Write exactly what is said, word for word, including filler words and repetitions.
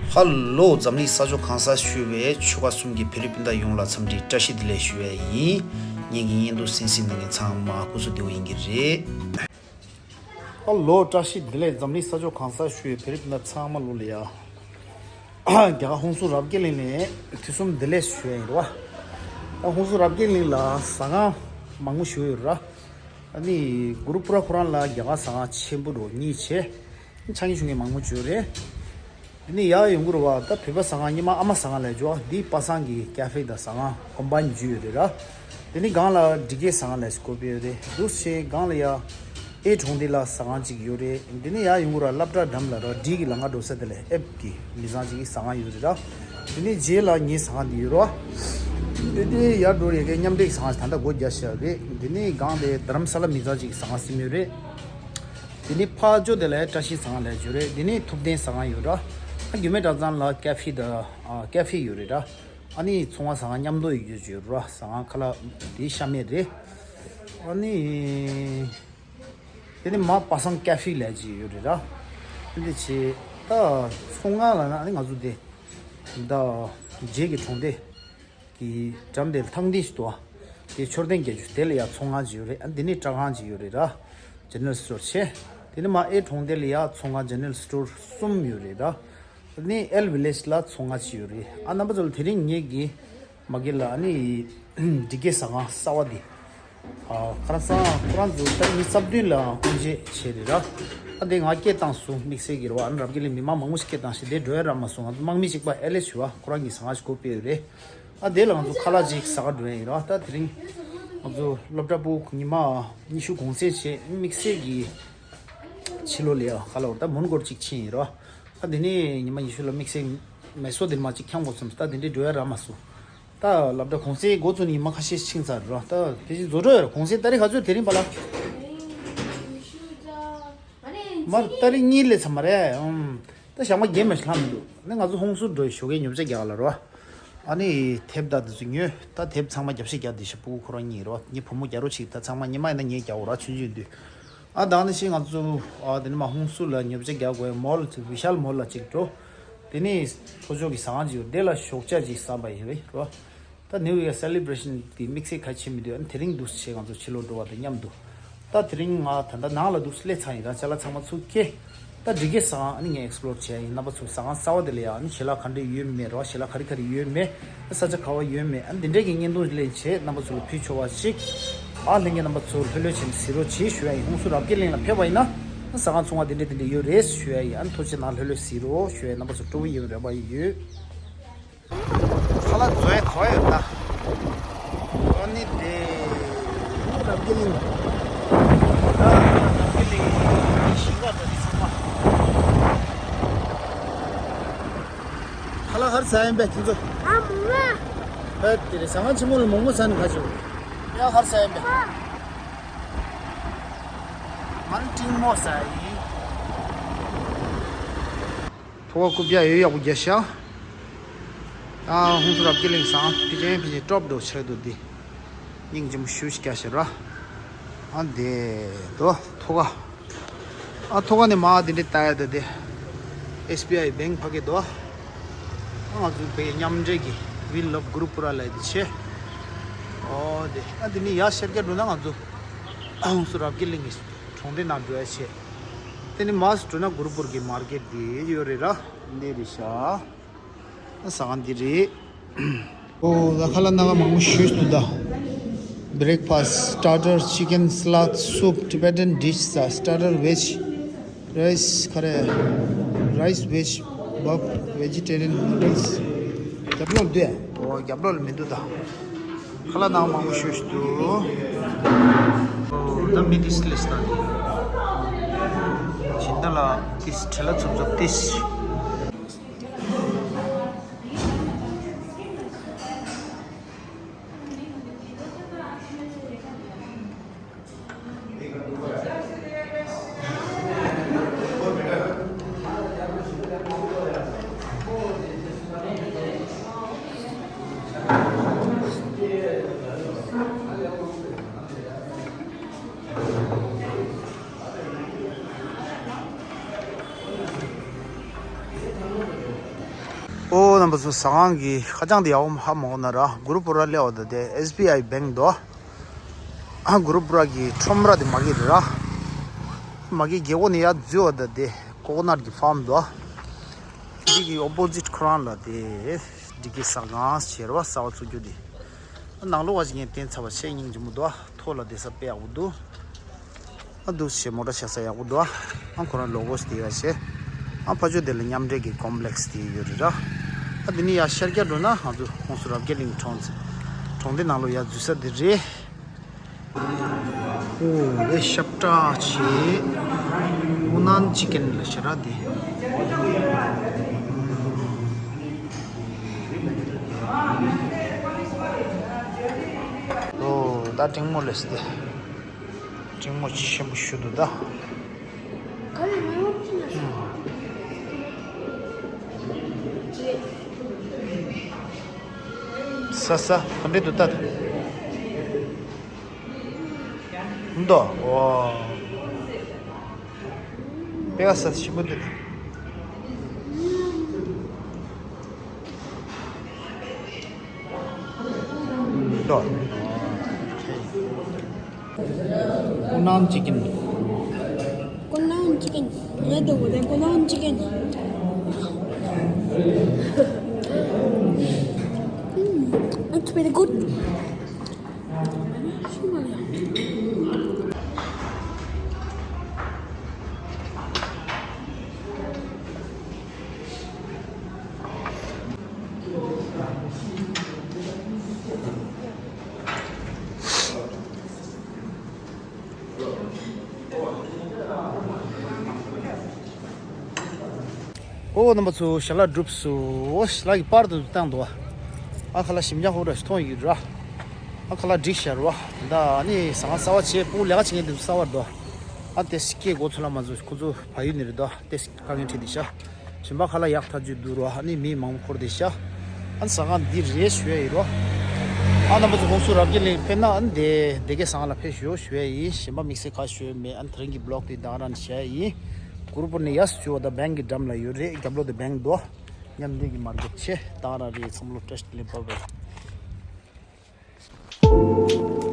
ཧ་ལོ། འཛམ་གླིང་ས་ཕྱོགས་གང་སར་བཞུགས་པའི་ཆོལ་ཁ་གསུམ་གྱི་བོད་རིགས་སྤུན་ཟླ་ཡོངས་ལ་འཚམས་འདྲི་བཀྲ་ཤིས་བདེ་ལེགས་ཞུ་ཡས་ཡིན། ངེད་ཀྱི་བརྙན་ཐུང་གསན་གཟིགས་གནང་མཁན་ཚང་མ་སྐུ་གཟུགས་བདེ་པོ་ཡིན་གྱི་རེད། ཧ་ལོ། བཀྲ་ཤིས་བདེ་ལེགས། འཛམ་གླིང་ས་ཕྱོགས་གང་སར་བཞུགས་པའི་བོད་རིགས་སྤུན་ཟླ་ཚང་མ་ལོ་ལ་ཡ། རྒྱ་གར་ཧུན་སུར་རབ་རྒྱས་གླིང་ནས་དུས་གསུམ་བདེ་ལེགས་ཞུ་ཡས་ཡིན་རེད་བ། ད་ཧུན་སུར་རབ་རྒྱས་གླིང་ལ་ཟ་ཁང་མང་པོ་ཞིག་ཡོད་རེད། ཨ་ནི་གུ་རུ་པུ་ར་ཁོ་རང་ལ་རྒྱ་གར་ཟ་ཁང་ཆེན་པོ་འགྲོ་གཉིས་བྱས། ཆང་གི་ཞུ་མཁན་མང་པོ་བྱོས་རེད། དེ་ནས་ཡར་ཡོང་གི་རེད་བ། ད་བོད་པ་ཟ་ཁང་སྔོན་མ་ཨ་མ་ཟ་ཁང་ལབ་ཀྱི་ཡོད། འདི་པ་སངས་ཀྱི་ཀ་ཧྥེ་དང་ཟ་ཁང་ཀོམ་པ་ནི་བརྒྱུད་ཡོད་རེད་ར། དེ་ནས་སྒང་ལ་འབྲི་གེ་ཟ་ཁང་ལབ་ཀྱི་སྐོར་སྤེལ་ཡོད་རེད། འདུག་སེ་སྒང་ལ་ཡ་ཨེ་གྲོང་སྡེ་ལ་ཟ་ཁང་གཅིག་ཡོད་རེད། དེ་ནས་ཡར་ཡོང་གི་རེད་བ། སློབ་གྲྭ་འགྲམ་ལ་ར་འབྲི་གི་ལམ་ཁ་འགྲོ་ས་དེ་ལ་ཨེབ་ཀྱི་མི་ཚང་གཅིག་གི་ཟ་ཁང་ཡོད་རེད་ར། དེ་ནས་རྗེས་ལ་ངའི་ཟ་ཁང་འདི་ཡོད་རེད་བ། དེ་ནས་ཡར་འགྲོ་ཡ་གི་མཉམ་འབྲེལ་ཟ་ཁང་ཞིག་ད་ལྟ་སྒོ་རྒྱག་བཞག་རེད། དེ་ནས་སྒང་དེ་རྡ་རམ་ས་ལ་མི་ཚང་གཅིག་གི་ཟ་ཁང་ཟིན་ཡོད་རེད། དེ་ནས་ཕར་ཕྱོགས་དེ་ལ་བཀྲ་ཤིས་ཟ་ཁང་ལབ་ཀྱི་ཡོད་རེད། དེ་ནས་ཐུབ་བསྟན་ཟ་ཁང་ཡོད་ར། ཨ་རྒྱུད་སྨད་གྲྭ་ཚང་ལ་ཀ་ཧྥེ་དང་ཨ་ཀ་ཧྥེ་ཡོད་རེད་ར། ཨ་ནི་ཚོང་ཁང་ཟ་ཁང་མཉམ་དུ་ཡོད་ཀྱི་ཡོད་ར། ཟ་ཁང་ཁ་ལག་དེ་ཤ་མེད་རེད། ཨ་ནི་དེ་ནས་མར་པ་སངས་ཀ་ཧྥེ་ལབ་ཀྱི་ཡོད་རེད་ར། དེ་འདྲ་བྱས། ད་ཚོང་ཁང་ལབ་ན་ཨ་ནི་ང་ཚོ་དེ་ད་རྗེས་ཀྱི་གྲོང་སྡེ་གི་འགྲམ་དེ་ཐང་སྟེང་ཞིག་འདུག་ཨ། དེ་མཆོད་རྟེན་བརྒྱད་ཅུ་དེ་ལ་ཡ་ཚོང་ཁང་ཅིག་ཡོད་རེད། ཨ་འདི་ནས་སྐྱག་ཁང་ཅིག་ཡོད་རེད་ར། ཇེ་ནེ་རལ་སི་ཊོར་བྱས། དེ་ནས་མར་ཨེ་གྲོང་སྡེ་ལ་ཡ་ཚོང་ཁང་ཇེ་ནེ་རལ་སི་ཊོར་གསུམ་ཡོད་རེད་ར། དེ་ནས་ཨེལ་ཝི་ལེཇ་ལ་ཚོང་ཁང་ཅིག་ཡོད་རེད། ཨ་རྣམ་པ་ཚོ་ལ་དེ་རིང་ངེད་ཀྱི་མ་གི་ལ་ཨ་ནི་འབྲི་གེ་ཟ་ཁང་གསར་པ་འདི། ཨ་ཁ་ར་སང་ཁོ་རང་ཚོ་ད་ཉི་ཤུ་རྩ་བདུན་ལ་སྔོན་རྗེས་བྱས་རེད་ར། ཨ་དེ་ང་སྐད་བཏང་སོང་། དམིགས་བསལ་གྱི་རེད་བ། ཨ་ནི་རབ་རྒྱས་གླིང་མི་མང་མང་པོ་ཞིག་སྐད་བཏང་ཞིག་དེ་འགྲོ་ཡ་རག་མ་སོང་། ང་ཚོ་དམག་མི་གཅིག་པ་ཨེ་ལེ་ཞུ་བ་ཁོ་རང་གི་ཟ་ཁང་ཞིག་སྒོ་ཕྱེ་ཡོད་རེད། ཨ་དེ་ལ་ང་ཚོ་ཁ་ལག་ཅིག་ཟ་ག་འགྲོ་ཡ་ཡིན་ར། ད་དེ་རིང་ང་ཚོ་སློབ་གྲྭ་པོ་ཉི་མ་ཉི་ཤུ་གུང་སེང་བྱས། དམིགས་བསལ་གྱི་ཕྱི་ལོགས་ལ་ཡ་ཁ་ལག་ད་མོན་གྷོར་གཅིག་ཕྱིན་ཡིན་ར། ཨ་དེ་ནས་ཉི་མ་ཉི་ཤུ་ལ་དམིགས་བསལ་མེ་སོ་དེ་མ་གཅིག་འཁྱམ་དགོས་བསམ། ད་དེ་འདྲའི་འགྲོ་ཡ་རག་མ་སོང་། ད་སློབ་གྲྭ་གུང་སེང་འགོ་བཙུགས་ནས་ཉི་མ་ཁ་ཤས་ཕྱིན་ཚར་ར། ད་དེ་བཞིན་བཟོ་འདྲ་ཡོད་ར། གུང་སེང་ཏ་རིག་ག་ཚོད་དེ་རིང་བ་ལ། མར་ཏ་རིག་གཉིས་ལས་ཚར་མ་རེད། ཨུམ། ད་ཞག་མ་རྒྱན་མ་ཞིག་ལྷག་མི་འདུག་ནི་ང་ཚོ་ཧུན་སུར་འགྲོ་ཡི་ཞོགས་ཀས་ཉོ་ཆ་རྒྱག་ལ་རོ། ཨ་ནི་དེབ་ད་དེ་ཚོ་ཉོས། ད་དེབ་ཚང་མ་རྒྱབ་བཤིག་རྒྱག་དེ་ཤི་སྤུ་གུ་ཁོ་རང་གཉིས་རོ། ངའི་བུ་མོ་རྒྱག་རོགས་བྱེད། ད་ཚང་མ་ཉི་མ་ཡིན་ན་ངས་རྒྱག་འོ་ར། ཆུང་ཆུང་དུས། ཨ་ད་ནི་ཤི་ང་ཚོ་ཨ་དེ་ནི་མ་ཧུན་སུར་ལ་ཉོ་ཆ་རྒྱག་དགོས། མོལ་ཚོ་བི་ཤལ་མོལ་ལ་གཅིག་འགྲོ། དེ་ནི་མཐོ་ལྕོག་གི་ཟ་ཁང་ཅིག་ཡོད། དེ་ལ་ཞོགས་ཇ་ཅིག་ཟ་བ་ཡིན་རོ། ད་ནིའུ་ཡར་སེ་ལེ་བྷ་རེ་ཤན་དེ་དམིགས་བསལ་ག་བྱེད་མི་འདུག་ཨ་ནི་དེ་རིང་འདུག་སེ་བྱས་ང་ཚོ་ཕྱི་ལོགས་འགྲོ་བ་དང་མཉམ་དུ། ད་དེ་རིང་ང་ད་ལྟ་ནང་ལ་འདུག་སེ་སླེབས་ཚར་ཡིན་ར། ཅ་ལག་ཚང་མ་ཚུར་འཁྱེར། ད་འགྲིག་གི་ཟ་ཁང་ཨ་ནི་ངས་ཨེག་སི་པི་ལོར་བྱས་ཡིན། རྣམ་པ་ཚོ་ཟ་ཁང་གསར་པ་དེ་ལ་ཡ་ཨ་ནི་ཞལ་ལག་ག་འདྲ་ཡོད་མེད་ར། ཞལ་ལག་ག་རེ་ག་རེ་ཡོད་མེད། ཨ་ས་ཆ་ག་བ་ཡོད་མེད། ཨ་ནི་འདི་འདྲའི་གི་བརྙན་ཐུང་ལེན་བྱས་རྣམ་པ་ཚོ་ལ་ཕུལ་ཆོག་པ་ཞིག་ཨ་ལྷན་རྒྱས་རྣམ་པ་ཚོ་ལྷོད་ལྷོད་བྱས་ནས་གཟིགས་རོགས་བྱེད་ཞུ་ཡ་ཡིན། ཧུན་སུར་རབ་རྒྱས་གླིང་ལ་ཕེབས་པ་ཡིན་ན་ཨ་ཟ་ཁང་ཚོང་ཁང་འདི་འདྲ་འདི་འདྲ་ཡོད་རེད་ཞུ་ཡ་ཡིན། ཨ་ནི་ཐུགས་རྗེ་གནང་ལྷོད་ལྷོད་གཟིགས་རོགས་ཞུ་ཡ་ཡིན། རྣམ་པ་ཚོ་སྤྲོ་པོ་ཡིན་རེ་བ་ཡོད། ཁ་ལག་བཟོ་ཡ་ག་བ་ཡོད་ད། ཨ་ནི་དེ། རབ་རྒྱས་གླིང་། ད་རབ་རྒྱས་གླིང་ཞིང་ཁ་འདྲ་དེ་ཚང་མ། ཁ་ལག་ག་རེ་ཟ་ཡིན་པས་ཁྱེད་ཚོ། ཨ་མོ་མ། ཨ་དེ་རེད། ཟ་ཁང་ཆེན་མོ་ལ་མོག་མོག་ཟ་ནི་ག་ཅིག་ཡ་ག་རེ་ཟ་ཡིན་པས། ང་ནི་ཀྲིང་མོག་ཟ་ཡིན། ཐོག་ཁ་རྐུབ་བཀྱག་ཡོད་ཡག་པོ་རྒྱག་ཤག་ད་ཧུན་སུར་རབ་རྒྱས་གླིང་ཟ་ཁང་ཕལ་ཆེར་ཕལ་ཆེར་ཀྲོབ་འགྲོ་ཆགས་འདུག་འདི་སྙིང་རྗེ་མོ་ཞེ་པོ་ཞིག་རྒྱག་ཤག་ར། ཨ་འདི་དོ་ཐོག་ཁ། ཨ་ཐོག་ཁ་ནས་མར་འདི་འདྲ་ལྟ་ཡ་འདུག་འདི་ཨེས་བི་ཨའི་བེང་ཕ་གི་འདུག་ཨ་ང་ཚོ་བོད་མཉམ་འབྲེལ་གྱི་We Love Gurupura ལབ་ཡ་འདི་བྱས། ཨོ་དེ་ཨ་འདི་ནས་ཡར་ཤར་རྒྱག་འགྲོ་ན་ང་ཚོ་ཨ་ཧུན་སུར་རབ་རྒྱས་གླིང་གི་གྲོང་སྡེ་ནང་འགྲོ་ཡ་བྱས། དེ་ནས་མར་འགྲོ་ན་གུ་རུ་པུར་གྱི་མར་ཀེཊ་དེ་ཡོད་རེད་ར། འདི་རེད་ཤག་ཟ་ཁང་འདི་རེད། ཨོ་ད་ཁ་ལག་སྣ་ཁ་མང་པོ་ཞིག་འདུག་ད། Breakfast, starter, chicken, salad, soup, Tibetan dish, starter, veg, rice, ཁ་རེ། Rice, veg, bap, vegetarian noodles. རྒྱབ་ལོགས་འདུག་ཨ། ཨོ་རྒྱབ་ལོགས་ལ་མི་འདུག་ད། ཁ་ལག་ནང་མང་པོ་ཞིག་འདུག་ཨོ་ད་མི་ཏིས་ལས་ད་ནི། སྦྱིན་བདག་ལགས་ཏིས་བྲེལ་བ་འཚུབ་འཚུབ་ཏིས། ཨོ་རྣམ་པ་ཚོ། ཟ་ཁང་གི་ཁ་བྱང་དེ་ཡག་པོ་ཧ་མ་གོ་ན་ར། གུ་རུ་པུ་ར་སླེབས་པ་དང་དེ་ཨེས་བི་ཨའི་བེང་འདུག་ཨ་གུ་རུ་པུ་ར་གི་ཁྲོམ་ར་དེ་མ་གི་རེད་ར། མ་གི་རྒྱལ་སྒོ་ནས་ཡར་འཛུལ་བ་དང་དེ་ཀོ་ཀོ་ནཊ་གི་ཕཱམ་འདུག་འདི་གི་ཨོ་པོ་ཛིཊ་ཁོ་རང་ལ་དེ་འདི་གི་ཟ་ཁང་ཟེར་བ་གསར་པ་བཙུགས་རྒྱུ་དེ། ཨ་ནང་ལོགས་པ་ཞིག་ངས་བསྟན་ཚར་བ་ཆེས་སྙིང་རྗེ་མོ་འདུག་ཐོག་ལ་བསྡད་ས་དཔེ་ཡག་པོ་འདུག་ཨ་འདུག་སེ་མོ་ཊ་བཞག་ས་ཡག་པོ་འདུག་ཨ་ཁོ་རང་ལོ་གོ་སི་དེ་ཡོད་ཤེ། ཨ་ཕ་ཆོས་དེ་ལ་མཉམ་འབྲེལ་གྱི་ཀོམ་པི་ལེགས་དེ་ཡོད་རེད་ར། ཨ་དེ་ནས་ཡར་ཤར་རྒྱག་འགྲོ་ན་ང་ཚོ་ཧོན་སུར་རབ་རྒྱས་གླིང་གྲོང་གྲོང་སྡེ་ནང་ལོགས་ཡར་འཛུལ་ས་དེ་རེད། ཨོ་དེ་ཤབ་ཏྲ་ཆེ། ཨུ་ནན་ཅི་ཀན་ལ་ཤ་ར་དེ། ཨོ་ད་ཀྲིང་མོ་ལེས་དེ། ཀྲིང་མོ་ཆེན་པོ་ཞུ་འདུག་ད། ས་ས་ག་འདྲས་འདུག་ད། འདུག་ཨོ། དཔེ་ཁ་ས་ཞིམ་པོ་འདུག་ད། འདུག་ཨུ་ནན་ཅི་ཀན། ཀུན་ནན་ཅི་ཀན། ང་དང་པོ་དེ་ཀུན་ནན་ཅི་ཀན། Mm, it's very good. ཨོ་རྣམ་པ་ཚོ། ཞལ་ལག་གྲུབ་སོང་། ཞལ་ལག་གི་པར་དུ་བཏང་འདུག་ཨ་ཁ་ལག་ཞིམ་ཅང་ཧོ་ར་ཞིག་མཐོང་ཡོད་ར། ཨ་ཁ་ལག་འགྲིག་ཤར་བ། ད་ཨ་ནི་ཟ་ཁང་གསར་པ་བྱས་སྤུ་གུ་ལས་ཀ་བྱེད་མཁན་དེ་ཚོ་གསར་པར་འདུག་ཨ་དེ་སི་ཀེ་གོ་ཚོ་ལ་མ་ཚོ་ཁོ་ཚོ་བ་ཡུལ་ནས་རེད་འདུག་དེ་སི་དཀའ་ངལ་འཕྲད་དེ་ཤ། གཞན་པ་ཁ་ལག་ཡག་ཐག་ཆོད་འདུག་རོ། ཨ་ནི་མི་མང་པོ་འཁོར་དེ་ཤ། ཨ་ནི་ཟ་ཁང་འདི་རེད་ཞུ་ཡ་ཡིན་རོ། ཨ་རྣམ་པ་ཚོ། ཧོན་སུར་རབ་རྒྱས་གླིང་ཕེབས་ན་ཨ་ནི་དེ་དེ་གའི་ཟ་ཁང་ལ་ཕེབས་ཞུ་ཞུ་ཡ་ཡིན། གཞན་པ་དམིགས་བསལ་ག་ཞུ་ཡ་མེད། ཨ་ནི་དེ་རིང་གི་བི་ལོག་དེ་ད་ག་རང་བྱས་ཡིན། གུ་རུ་པུར་ནས་ཡར་འཛུལ་བ་དང་བེང་གི་འགྲམ་ལ་ཡོད་རེད། རྒྱབ་ལོགས་དེ་བེང་འདུག་མཉམ་འབྲེལ་གྱི་མར་གེཊ་ཆེ་ད་ག་རང་རེད། ཚང་མ་ལོ་བཀྲ་ཤིས་བདེ་ལེགས། བཱའི་བཱའི།